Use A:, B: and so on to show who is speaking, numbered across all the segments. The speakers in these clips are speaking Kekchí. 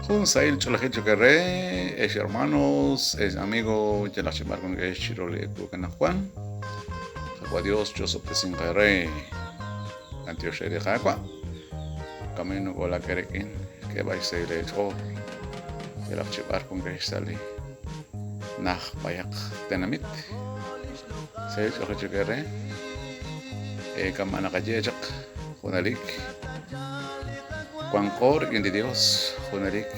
A: Jun sahil ch'oolejil choq' eere, ex hermanos, ex amigo, yalaq chi b'ar wankex chiru li ewu anaqwan. Qaawa' Dios chosob'tesinq eere. B'antiox re li Qaawa'. K'amin nokowulak eerik'in xk'eeb'al xsahil eech'ool. Yalaq chi b'ar wankex sa' li naj b'ayaq tenamit. Sahil ch'oolejil choq' eere. Kama' naqaye chaq junelik wanqo rik'in li Dios, junelik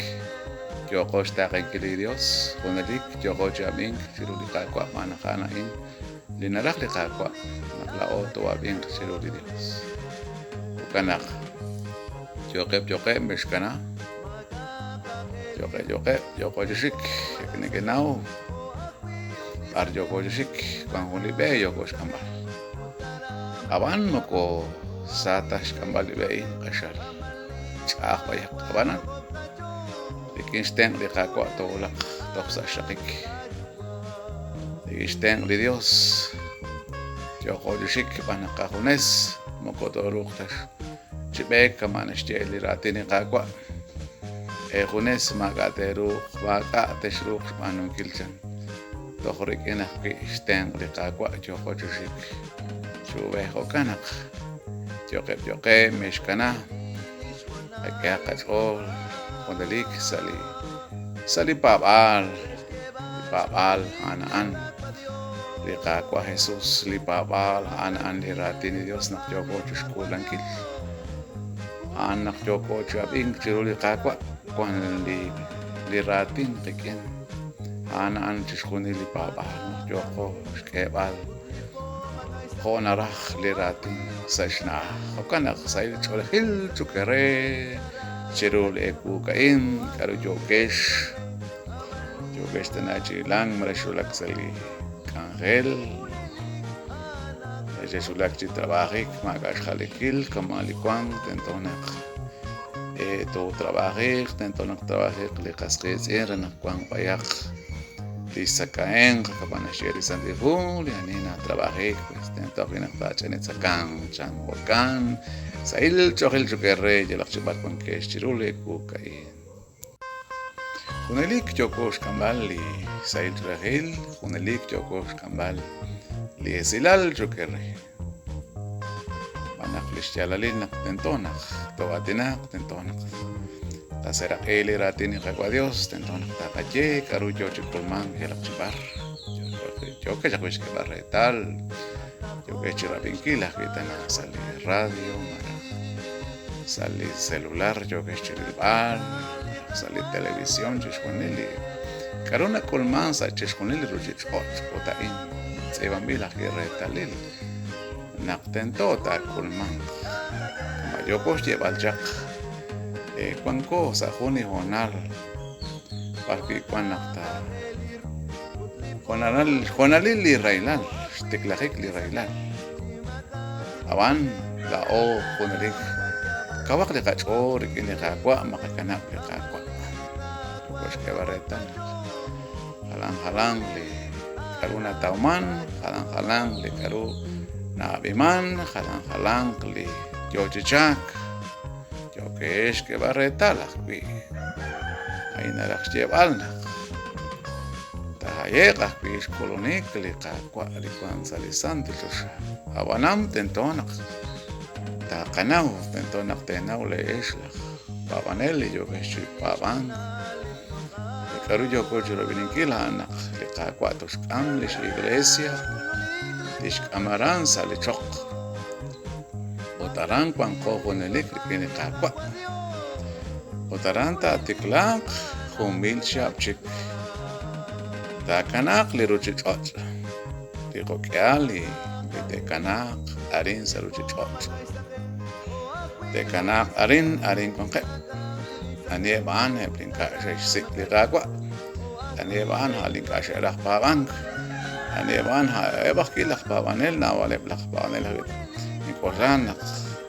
A: yooqo xtaaqenkil li Dios, junelik yooqo chi ab'ink chiru li Qaawa' xb'aan naq a'an a'in li naraj li Qaawa' naq laa'o too'ab'inq chiru li Dios. Jo'kan naq yooqeb' yooqeb' mexkana, yooqeb' yooqeb' yooqo chi xik, nekenaw b'ar yooko chi xik, wan jun li b'e yooko xk'amb'al. Ab'an moko sa ta xk'amb'al li b'e a'in, q'axal ch'a'aj b'ayaq. Ab'anan, rik'in xtenq' li Qaawa' toowulaq toj sa' xraqik. Rik'in xtenq' li Dios yooqo chi xik xb'aan naq qajunes moko tooruuq ta chi b'eek kama' naxye li raatin li Qaawa'. Eejunes maak'a' teeruuq, maak'a' texruuq xb'aanunkil chan. Toj rik'in ajwi' xtenq' li Qaawa' yooqo chi xik chi uub'ej. Jo'kan naq yo'qeb' yo'qeb' mexkana, qak'ehaq qach'ool junelik sa' li sa' li paab'aal. Li paab'aal a'an a'an li Qaawa' Jesus, li paab'aal a'an a'an li raatin li Dios naq yooko chixk'uulankil. A'an naq yooko chi ab'ink chiru li Qaawa' wan li li raatin qik'in. A'an a'an chixjunil li paab'aal naq yooqo xk'eeb'al jo' naraj li raatin sa' xna'aj. Jo'kan naq sahil ch'oolejil cho'q eere chiru li ewu a'in, k'aru yookex, yookex tana chi hilank malaj xwulak sa' li k'anjel, xexwulak chi trab'ajik maak'a' xjalekil kama' li wank tento naq tootrab'ajiq, tento naq trab'ajiq li qas qiitz'in re naq wanq b'ayaq li xtzakahemq, kama' naxye li Santil Hu, li ani natrab'ajik pues tento ajwi' naq taach'e li tzakanq chan jo'kan. Sahil ch'oolejil cho'q eere yalaq chi b'ar wankex chiru li ewu a'in. Junelik yooko xk'amb'al li sahil ch'oolejil, junelik yooko xk'amb'al li esilal cho'q eere. Xb'aan naq li xyaalalil naq tento naq too'aatinaq, tento naq taaseeraq'i li raatin li Qaawa' Dios, tento naq taaqaye k'aru yoo chi k'ulmank yalaq chi b'ar. Yookex ajwi' xk'eeb'al reetal, yookex chi rab'inkil ajwi' tana sa' li radio malaj sa' li celular yookex chi rilb'al, sa' li televisión chixjunil li k'aru nak'ulmank sa' chixjunil li ruuchich'och' ut a'in tz'iib'anb'il ajwi' reetalil naq tento taak'ulmanq. Kama' yooko xyeeb'al chaq, wanko sa' jun li hoonal b'arwi' wan naq ta hoonalil li rahilal, xtiklajik li rahilal. Ab'an laa'o junelik kawaq li qach'ool rik'in li Qaawa', maqakanab' li Qaawa'. Yooko xk'eeb'al reetal naq jalan jalanq li k'aru natawman, jalan jalanq li k'aru na'ab'iman, jalan jalanq li yoo chi chalk. Yookex xk'eeb'al reetal ajwi'. A'in naraj xyeeb'al naq taahaye'q ajwi' xk'ulunik li Qaawa' li wank sa' li santil choxa. Ab'anan tento naq taaqanaw, tento naq teenaw lee'ex laj paab'anel li yookex chi paab'ank. Li k'aru yooko chi royb'eninkil a'an naq li Qaawa' toxk'am li x'Iglesia, tixk'am aran sa' li choq. Ut aran wanqo junelik rik'in li Qaawa'. Ut aran taatiklaaq jun mil chihab' chik. Taakanaaq li ruuchich'och', li jo'k'ihal li te'kanaaq arin sa' ruuchich'och'. Te'kanaaq arin, arin wanqeb'. Aniheb' a'an? Eb' li ink'a' xe'xsik' li Qaawa'. Aniheb' a'an? A' li ink'a' xe'raj paab'ank. Aniheb' a'an? Eb' ajwi' laj paab'anel, naab'aleb' laj paab'anel ajwi' nink'oxla naq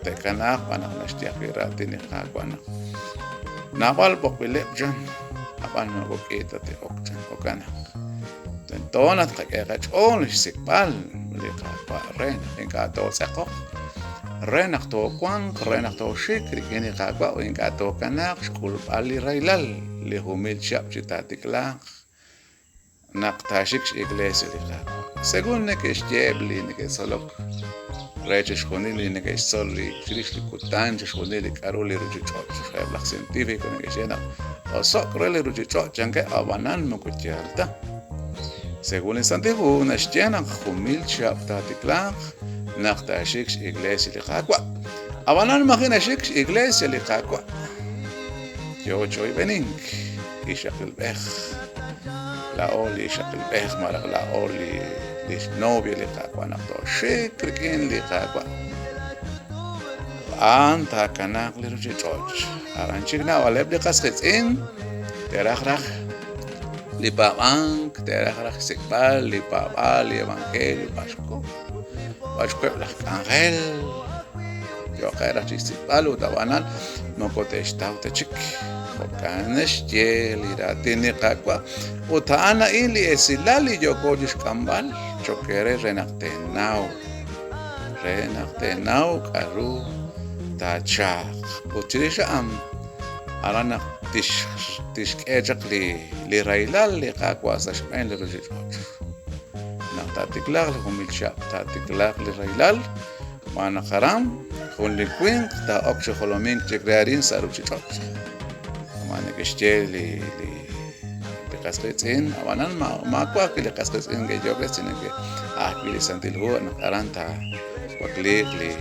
A: te'kanaaq b'an naq naxye ajwi' raatin li Qaawa' naq naab'al b'oqb'ileb' chan, ab'an moko k'i ta te'ok chan. Jo'kan naq tento naq tqak'e qach'ool xsik'b'al li Qaawa' re naq ink'a' tootz'eqoq. re naq toowanq, re naq tooxik rik'in li Qaawa' ut ink'a' tookanaaq xk'ulb'al li rahilal li jun mil chihab' chi taatiklaaq naq taaxik x'iglesia li Qaawa'. Segun neke'xye eb' li neke'tzolok re chixjunil li neke'xtzol li chirix li kutan, chixjunil li k'a'ru li ruchich'och', eb' laj científico neke'xye naq oso'k re li ruchich'och' chankeb', a'b'anan moko yaal ta. Segun li Santil Hu naxye naq jun mil chihab' taatiklaaq naq taaxik x'iglesia li Qaawa'. Ab'anan maji' naxik x'iglesia li Qaawa'. Yoo chi oyb'enink ixaqilb'ej. Laa'o li ixaqilb'ej malaj laa'o li lix novia li Qaawa' naq tooxik rik'in li Qaawa'. A'an taakanaaq li ruchich'och'. Aran chik naab'aleb' li qas qiitz'in te'raj raj li paab'ank, te'raj raj xsik'b'al li paab'aal, li evangelio, b'axko, b'axkoeb' laj k'anjel, yooqeb' raj chixsik'b'al ut ab'anan moko te'xtaw ta chik. Jo'kan naxye li raatin li Qaawa'. Ut a'an a'in li esilal li yooko chixk'amb'al cho'q eere re naq teenaw, re naq teenaw k'a'ru taachalq. Ut chirix a'an, aran naq tixk'e chaq li rahilal li Qaawa' sa' xb'een li ruchich'och'. Naq taatiklaaq li jun mil chihab', taatiklaaq li rahilal, xb'aan naq aran jun li winq taa'ok chi jolomink chik re arin sa' ruchich'och'. Kama' neke'xye li li qas qiitz'in, ab'anan maawa' ajwi' li qas qiitz'in neke'yo'k re, sino que ajwi' li Santil Hu naq aran taawakliiq li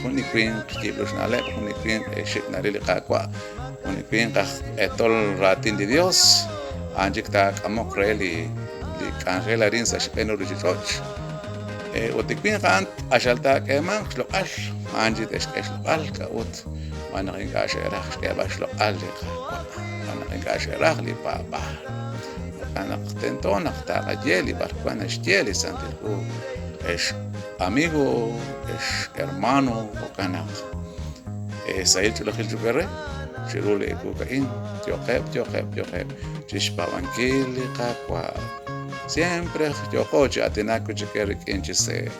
A: jun li winq yib'ru xna'leb', jun li winq xik' naril li Qaawa', jun li winq aj q'etol raatin li Dios, a'an chik taak'amoq re li li k'anjel arin sa' xb'een li ruchich'och'. Ut li winq a'an q'axal taak'eemanq xloq'al, a'an chik te'xk'e xloq'al, k'a'ut? Xb'aan naq ink'a' xe'raj xk'eeb'al xloq'al li Qaawa', xb'aan naq ink'a' xe'raj li paab'aal. Jo'kan naq tento naq taaqaye li b'arwan naxye li Santil Hu, ex amigo, ex hermano, jo'kan naq sahil ch'oolejil cho'q eere chiru li ewu a'in. Yo'qeb', yo'qeb', yo'qeb' chixpaab'ankil li Qaawa'. Siempre yooqo chi aatinak wi' chik rik'in chi seeb'.